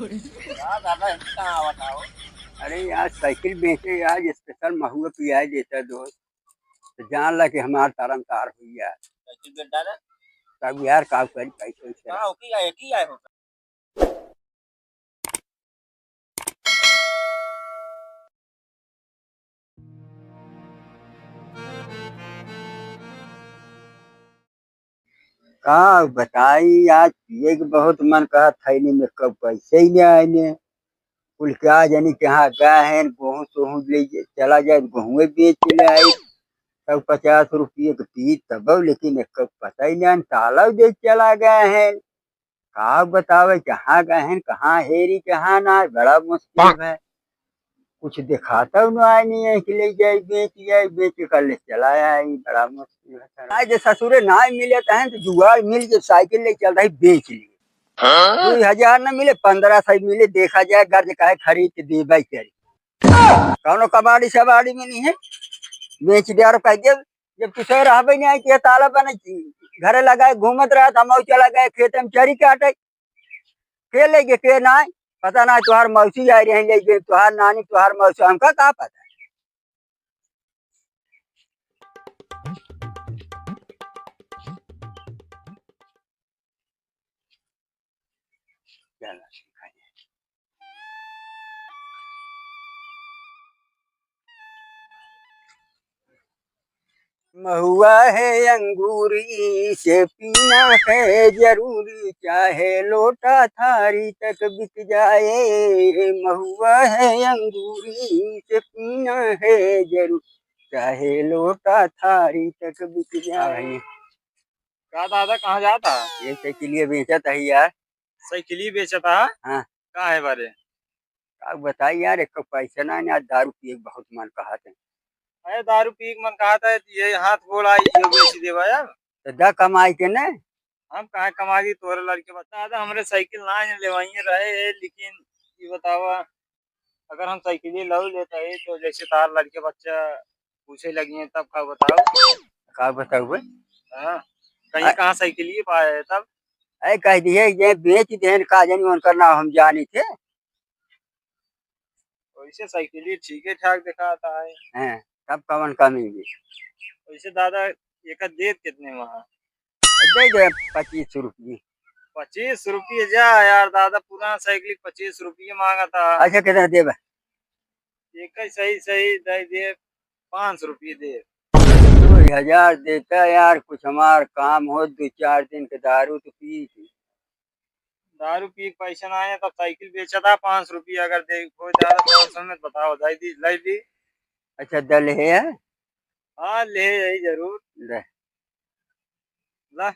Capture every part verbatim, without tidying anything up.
का दादा, इनके कहाँ आवत हो? अरे यार, साइकिल बेचे आज, स्पेशल महुआ पियाई देता दोस्त। तो जान ला कि हमार तरन तार हुई यार। साइकिल बेच डाले। तब यार, का करी, पैसे वैसे का हो, की आए, की आए हो? का बताई, आज पिए के बहुत मन कहा, थैली में कब पैसे ही नहीं आए ने। कुल क्या जानी कहाँ गए हैं, गेहूँ सोहूँ ले जे-, चला जाए, गेहूँ बेच ले आई, सौ पचास रुपये के पीस तब, लेकिन एक पता ही नहीं, ताला दे चला गए हैं। का बतावे, कहाँ गए हैं, कहाँ हेरी, कहाँ ना, बड़ा मुश्किल है। कुछ दिखाता हूँ ना, आए नहीं है कि ले जाए, बेच जाए, बेच के कर ले चला आए, बड़ा मुश्किल है। आज ससुरे ना मिले तो हैं, तो जुगाड़ मिल के साइकिल ले चल रही, बेच लिए। हाँ? दो हजार न मिले, पन्द्रह सौ मिले, देखा जाए, गर्ज काहे खरीद के देबे करी। कौनो कबाड़ी सबाड़ी में नहीं है, बेच दे और कह दे, जब कुछ रहबे नहीं आई, के ताला बने, घरे लगाए घूमत रहा, हम चला गए खेत में चरी काटे, के ले गए, के ना, पता ना, तुहार मौसी आई रही, ले गए, तुहार नानी, तुहार मौसी, हमका का पता। महुआ है अंगूर, इसे पीना है जरूरी, चाहे लोटा थारी तक बिक जाए। महुआ है अंगूर, इसे पीना है जरूर, चाहे लोटा थारी तक बिक जाए। का दादा, कहाँ जाता? ये साइकिलिया बेचत है यार। साइकिलिया बेचत है? हाँ। का है बारे? का बताई यार, एक तो पैसा ना, ना दारू पिए के बहुत मन कहत है। अरे दारू पिए के मन कहत है, ये हाथ गोड़ आई, ये बेच देवा यार। तो दा कमाई के ने। हम कहाँ कमाई, तोरे लड़के बता। दादा, हमरे साइकिल ना है, लेवाइए रहे है, लेकिन ये बतावा, अगर हम साइकिल ही लऊ लेता है, तो जैसे तार लड़के बच्चा पूछे लगिए, तब का बताओ? का बताओ बे? हाँ, कहीं आ- कहाँ साइकिल ही पाए है तब? ऐ कह दिए, ये बेच देन, का जानी उनकर नाम हम जानी थे। वैसे साइकिल ही ठीक है ठाक दिखाता है। हैं, तब कवन कमी भी? वैसे दादा, एक देत कितने में है? दे दे पच्चीस रुपये। पच्चीस रुपये जा यार दादा, पुराना साइकिल पच्चीस रुपये मांगा था। अच्छा, कितना देबे? एक ही सही सही दे दे, पाँच सौ रुपये दे। दो हजार देता यार, कुछ हमार काम हो, दो चार दिन के दारू तो पी थी। दारू पी के पैसा ना आए, तब साइकिल बेचा था पाँच सौ रुपये, अगर दे हो दादा, पाँच सौ में बताओ, दे दी, ले ली। अच्छा, दल है? हाँ, ले यही जरूर। ले। ला।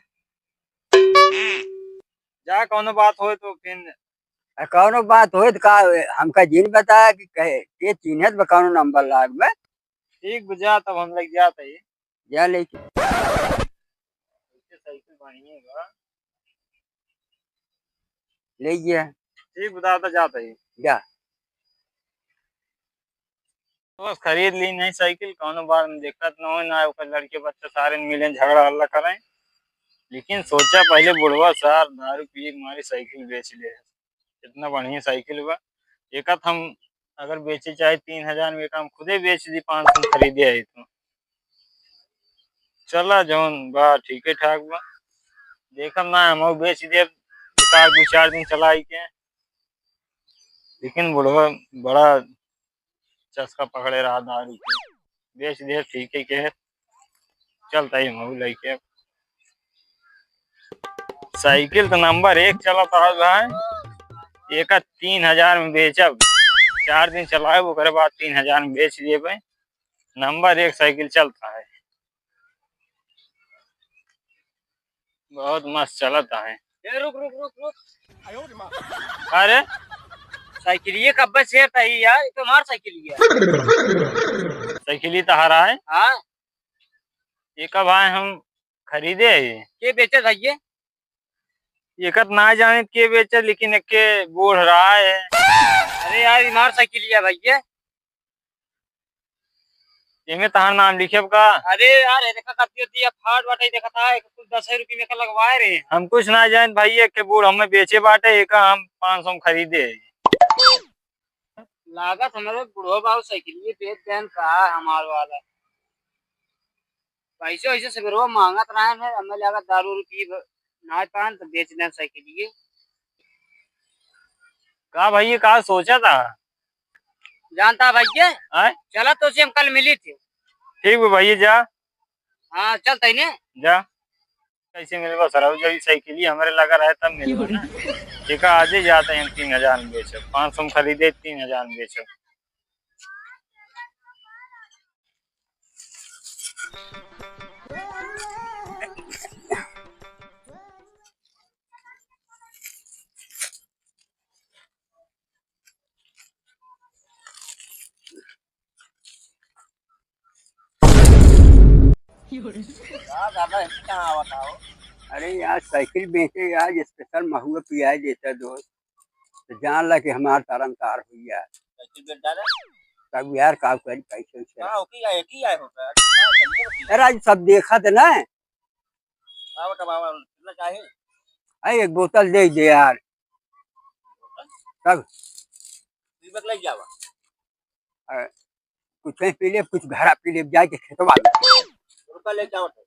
जा, कौनो बात होए तो फिर। आ, कौनो बात होए तो का, हमका जिन बताया कि कहे, के चिन्हत बा कौनो नंबर लाग में। ठीक बा, जा तब हम लग जात है। जा लेके। साइकिल बढ़िया बा। ले गया। ठीक बा, दादा जात है। जा। बस खरीद ली नहीं साइकिल, कौनो बात में दिक्कत न हो, ना ओकर लड़के बच्चे सारे मिले झगड़ा हल्ला करें। लेकिन सोचा पहले बुढ़वा सार दारू पिए के मारी साइकिल बेच ले। इतना बढ़िया साइकिल बा, एकत हम अगर बेचे चाहे तीन हजार में, एक हम खुदे बेच दी, पाँच सौ में खरीदे आई तो। चला जौन बा ठीके ठाक बा, देखम ना हम बेच देब, एक आध दो चार दिन चलाई के। लेकिन बुढ़वा बड़ा चस्का पकड़े रहा दारू के, बेच दे ठीक है के, चलता ही हम लेके। साइकिल तो नंबर एक चलत है भाई, एक तीन हजार में बेचब, चार दिन चलाए, ओकरे बाद तीन हजार में बेच देबे। नंबर एक साइकिल चलता है। बहुत मस्त चलत है। ए, रुक, रुक, रुक, रुक। अरे? साइकिलिए कब्बे से तही यार, ये तो हमार साइकिलिए है। साइकिल ही तहारा है? हाँ। ये कब आए हम खरीदे है? के बेचे था ये? ये कत ना जाने के बेचे, लेकिन एक के बूढ़ रहा है। अरे यार, ये हमार साइकिलिए है भैया। एमे तहार नाम लिखे का? अरे यार, ये देखा, कत्ती होती है, फाट बाटे, देखा था, एक कुछ दस रुपये में का लगवाए रहे। हम कुछ ना जान भाई, एक के बूढ़ हमें बेचे बाटे, एक हम पाँच सौ में खरीदे। लागत हमारे बुढ़ो बाबू साइकिल ये बेच देन का हमार वाला। पैसे वैसे सगरो मांगत रहे हैं, हमें लागत दारू उरू पी ब-, ना पान तो बेच देन साइकिल ये। का भैया, का सोचा था? जानता भैया? आय? चला तो से हम कल मिली थे। ठीक बा भैया, जा। हाँ, चल तैने। जा। कैसे मिलबा सरऊ? जब ई साइकिल ही हमरे लगा रहे तब मिलबा ना। ठीक है, आज ही जाते हैं, हम तीन हजार में बेचब, पाँच सौ में खरीदे, तीन हजार में बेचब। का दादा, ऐसे कहाँ आवत हो? अरे यार, साइकिल बेचे आज स्पेशल महुआ पियाए देता दोस्त, तो जान ला कि हमार तरन तार हुई यार। साइकिल बेच डाला? तब यार का करी, पैसे वैसे का हो, की आए, की आए होता है? का करिए होती है? अरे आज सब देखा थे ना। आवत बाबा, कितना चाहे? अरे एक बोतल दे दे यार। तब? पीबे के लग जावा। अरे कुछ ही पी ले, कुछ घरा पी ले, जाए के खेतवा में। रुपया लेके आओ तो।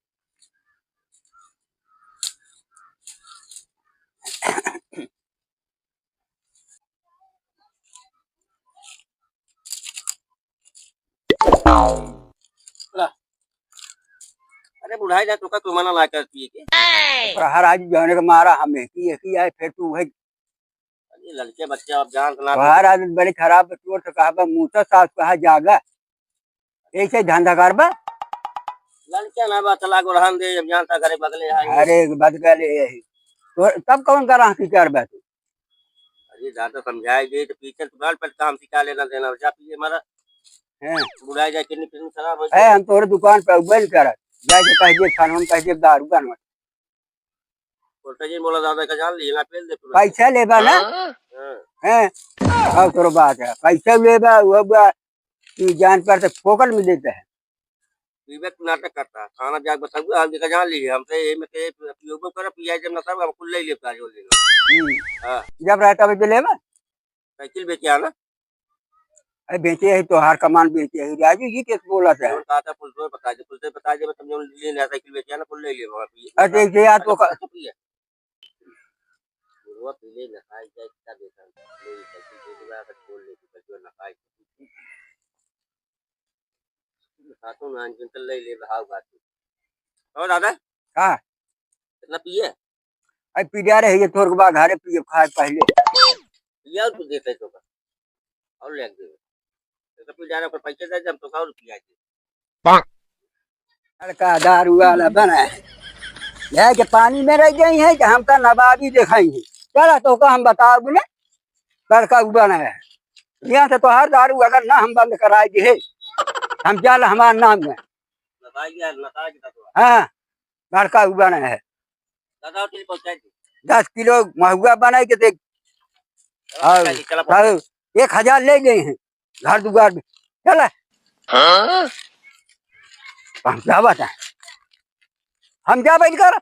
ला। अरे बुढ़ाई जा, तोका कोई मना ना कर पिए के। प्रहर आज जाने के मारा हमें कि ये किया है, फिर तू वही अरे लड़के बच्चे अब जान ना तोहार आदत बड़ी खराब बा, तोर तो कहबा, मुँह तो साफ कहा जागा। ऐसे धंधा करबा? लड़के ना बा, चला गो रहन दे, अब जानता घरे बगले है। अरे, बदगले यही। तो तब कौन करा की करबा तू? अरे दादा समझाए दे, तो पीछे तो गाल पर काम सिखा लेना देना, जा पिए मारा। हैं? बुढ़ाई जाए, किडनी, किडनी खराब हो ए, जाए। हम तोरे दुकान पे उबल करत। जाके कह दे, खान हम कह दे, दारू बनवा। उल्टा जी बोला, दादा का जान ली, ना पेल दे पूरा। पैसा लेबा ना? हाँ। हैं? और तोर बात है, पैसा लेबा, वो बा, तू जान पर तो फोकट में देता है। विवेक नाटक करता है, थाना जाके बताऊंगा, हम देखा जान ली, हमसे ये में के पीओबो कर, पिया जब ना सब, हम कुल ले लेता है, जो लेना। हम्म। हाँ। जब रहता है, तो लेबा? साइकिल बेचे आना। अरे बेचे है, तोहार कमान बेचे है, राजू जी के बोला था। जौन कहा था, पुलिस में बता दे, पुलिस में बता दे, मतलब जौन ले नया साइकिल बेचे है ना, कुल ले ले वहाँ पे। अच्छा, ये यार तो अच्छा, का अच्छा, भैया। बुढ़वा पीले नहाए जाए, क्या देखा? ले ये साइकिल दे दूंगा, अगर छोड़ ले, तो जो नहाए। सातों में अंजन तो ले ले, भाव बात। और दादा? का? कितना पिए? अरे पी जा रहे, ये थोड़ के बाद घरे पिए, खाए पहले। पिया और कुछ देते तो का? और ले दे। तो पी जा रहे, पर पैसे दे दे, हम तो का और पिया दे। लड़का दारू वाला बना है। यह के पानी में रह गई है कि हमका नवाबी दिखाई है। चला तो का हम बताओ बोले, लड़का उ बना है। यहाँ से तो हर दारू अगर ना हम बंद कराए दिए, हम चल हमार नाम में। बताइए, बताइए, बताइए। हाँ। बड़का उ बना है। दादा, उठिल पहुँचाई दी। दस किलो महुआ बनाई के देख। चलो, और पहुँचाई दी, चलो, और पहुँचाई दी। एक हजार ले गए हैं घर दुआर में। चल। हाँ? हम क्या बताएं? हम क्या बैठ कर?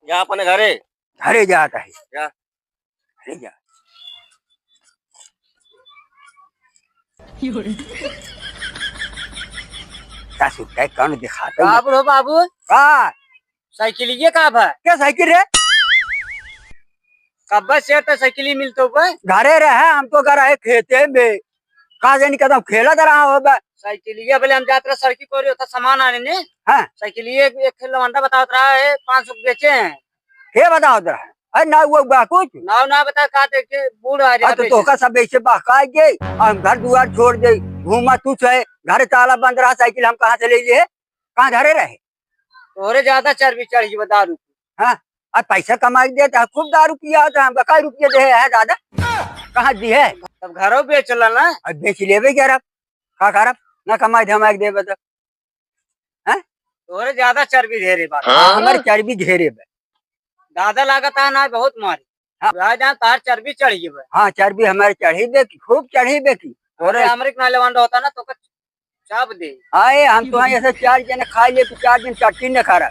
जा अपने घरे। घरे जाता है। जा। अरे जा। का सुनता है, कौन दिखाता है? का बोलो बाबू? का? साइकिलिये का बा? क्या साइकिल रे? कब्बा से तो साइकिल ही मिलतो बा। घरे रहे, हम तो घर आए खेते में। का जानी कदम खेलत रहा हो बा। साइकिलिये बोले हम जात रहे सड़की कोरी होता सामान आने ने। हाँ। साइकिलिये एक, एक लवंडा बतावत रहा है, पाँच सौ बेचे हैं। के बतावत रहा? अरे ना हुआ बा कुछ। ना, ना बता का देखे बूढ़ आ रहा हाँ, तो बेचे। तोका सब ऐसे बहकाए गए, हम घर दुआर छोड़ दे, घूमा तू से, घर ताला बंद रहा, साइकिल हम कहाँ से ले लिए? कहाँ धरे रहे? तोहरे ज्यादा चर्बी चढ़ गई बा दारू की। हाँ, अब पैसा कमाई देता है, खूब दारू पिया होता है, हमका कई रुपये दे है दादा? कहाँ दी है? तब घरों बेच ला ना। अब बेच लेबे यार, अब का करब? ना कमाई धमाई देबे तो। हैं? तोहरे ज्यादा चर्बी ढेरे बा। हाँ, हमारे चर्बी ढेरे बा। दादा लागत है ना बहुत मारी। हाँ। भाई जान तार चर्बी चढ़ गई बा। हाँ, चर्बी हमारे चढ़ी बे की, खूब चढ़ी बे की। तोरे अरे हमरे के ना लेवांडा होता ना तो का चाप दे। आए, हम तो ऐसे चार जने खाइ ले, तू चार दिन चट्टी न खा रहा।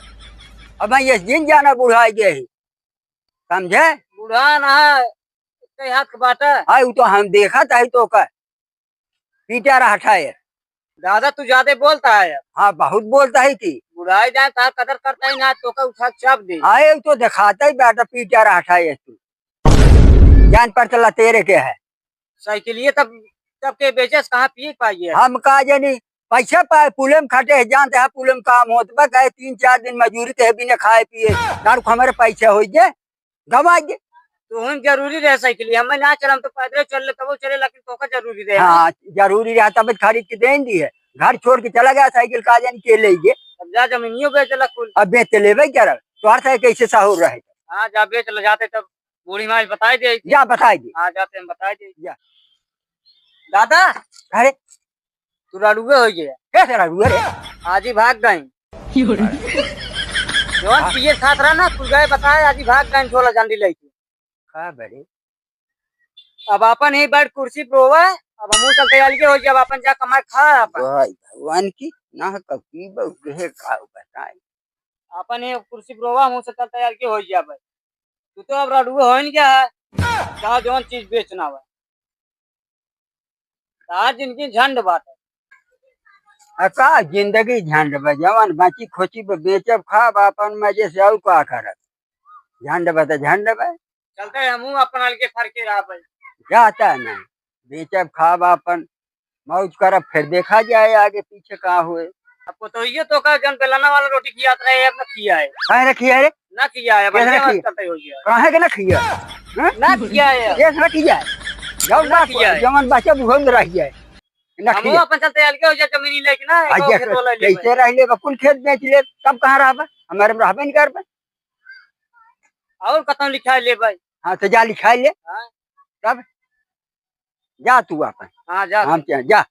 अब मैं ये दिन जाना बुढ़ाइ गए ही, समझे? बुढ़ा ना है, कई हाथ के बाटा। हाँ, वो तो हम देखा था ही तो का। पीटा रहा था ये। दादा, तू ज्यादा बोलता है। हाँ, बहुत बोलता है कि। बुढ़ाई जाए, तार कदर करता ही ना, तो का उठा के चाप दे। हाँ, ये तो दिखाता ही बेटा, पीटा रहा था ये तू। जान पर चला तेरे के है। साइकिलिए तब, तब के बेचस, कहाँ पिए पाइए? हम का जानी, पैसा पाए, पुले में खटे है, जानते हैं पुले में काम होत बा, कहे तीन चार दिन मजूरी के बिना खाए पिए, तार को हमारे पैसा होइ जे, गवा जे। तो हम जरूरी रहे साइकिल, हमें ना चलम तो पैदल चल ले, तबो चले, लेकिन तोका जरूरी रहे। हाँ, जरूरी रहा तब खरीद के दे दी है, घर छोड़ के चला गया साइकिल, का जानी के ले जे। अब जा जमीनियो बेच ला कुल। अब बेच लेबे क्या रहे, तोहर साइकिल कैसे सहूर रहे? हाँ, जा बेच ले जाते तब बूढ़ी माई बताई दे। जा बताई दे। हाँ, जाते हम बताई दे। जा। दादा। अरे। तू रड़ुए होइ गया। कैसे रड़ुए रे? आज ही भाग गए। जौन पिए खात रहा ना, तू गए बताए, आज ही भाग गए झोला झंडी लेके। का बरे? अब अपन ही बैठ कुर्सी पर रोवा, अब हमहू चलते अलगे होइ जाब, अपन जा कमाए खा अपन। भाई भगवान की ना कभी बहु के का बताए। अपन ही कुर्सी पर रोवा, हमहू चलते अलगे होइ जाब। तू तो अब रड़ुए होइन गया है, चाहे जौन चीज बेचना बा। तार जिंदगी झंड बाटे। आ का जिंदगी झंड बा, जवन बाची खोची बा, बेचब खाब आपन मजे से, अउर का करब? झंड बा त झंड बा। चलते हमहू अपन अलगे फरके रहबै। जाता ना, बेचब खाब आपन, मौज करब, फिर देखा जाए आगे पीछे का होए। अब पतोहियो तो का जौन बेलना वाला रोटी खियात रहे, अब न खियाए। काहे न खियाए रे? ना खियाए, अब कैसे ना अलगे खियाए? करते हो गया। काहे के ना खियाए? हैं? ना खियाए। कैसे ना खियाए? जौन ना ना खियाए। जवन बच्चा बुढ़ऊ में रह जाए। ना हमहू खियाए। अपन चलते अलगे हो जाए, जमीन लेके ना, आ, एक ये खेत वाला ले कैसे भाई। रह ले, कुल खेत बेच ले, तब कहाँ रहबे? हमारे में रहबे नहीं करबे। और कतौ लिखाए ले भाई। हाँ, तो जा लिखाए ले। हाँ। तब जा तू अपन। हाँ, जा। हम क्या, जा।